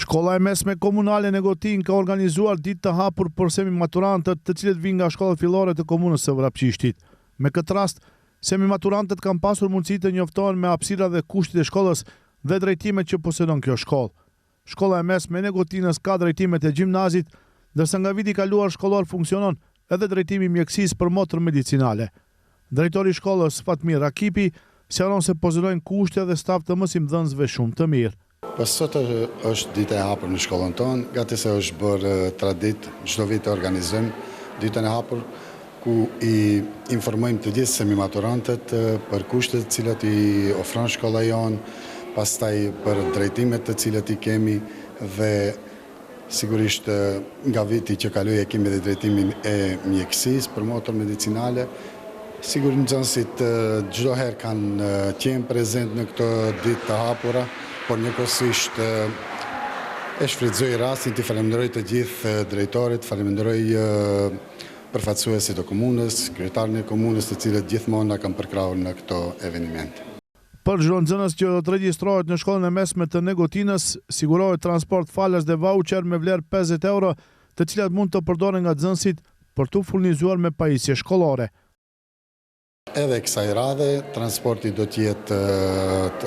Shkolla e mesme komunale Negotinë ka organizuar ditë të hapur për semimaturantët, të cilët vijnë nga shkollat fillore të komunës së Vrapçishtit. Me këtë rast, semimaturantët kanë pasur mundësi të njoftohen me hapësirat dhe kushtet e shkollës dhe drejtimet që posedon kjo shkollë. Shkolla e mesme e Negotinës ka drejtimet e gjimnazit, ndërsa nga viti i kaluar shkollor funksionon edhe drejtimi i mjekësisë për motër medicinale. Drejtori i shkollës, Fatmir Rakipi, sqaron se posedojnë kushte dhe staf të mësimdhënësve shumë të mirë. Po sot është dita e hapur në shkollën tonë, gati se është bërë traditë, çdo vit e organizojmë ditën e hapur, ku i informojmë të gjithë semimaturantët për kushtet të cilat i ofron shkolla jonë, pastaj për drejtimet të cilat i kemi dhe Sigurisht nga viti që kaloi e kemi dhe drejtimin e mjekësisë për motër medicinale. Sigurisht nxënësit çdo herë kanë qenë prezent në këto ditë të hapura, por njëkohësisht e shfrytëzoj rastin t'i falënderoj të gjithë drejtorët, falënderoj përfaqësuesit e komunës, kryetarin e komunës të cilët gjithmonë na kanë përkrahur në këto evenimente. Për çdo nxënës që do të regjistrohet në shkollën e mesme të Negotinës, sigurohet transport falas dhe vauçer me vlerë 50 euro, të cilat mund të përdoren nga nxënësit për t'u furnizuar me pajisje shkollore. Edhe kësaj radhe, transporti do të jetë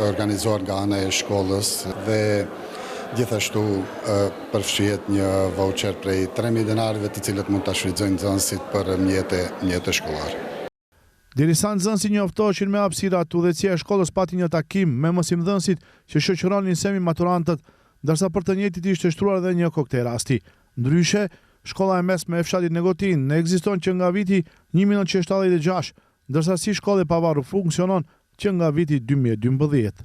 organizuar nga ana e shkollës dhe gjithashtu përfshihet një vauçer prej 3000 denarëve të cilët mund ta shfrytëzojnë nxënësit për mjete mjete shkollore. Derisa nxënësit njoftoheshin me hapësirat, udhëheqësia e shkollës pati një takim me mësimdhënësit që shoqëronin semimaturantët, ndërsa për të njëjtit ishte shtruar edhe një koktej rasti. Ndryshe, shkolla e mesme e fshatit Negotinë ekziston që nga viti 1976, ndërsa si shkollë e pavarur funksionon që nga viti 2012.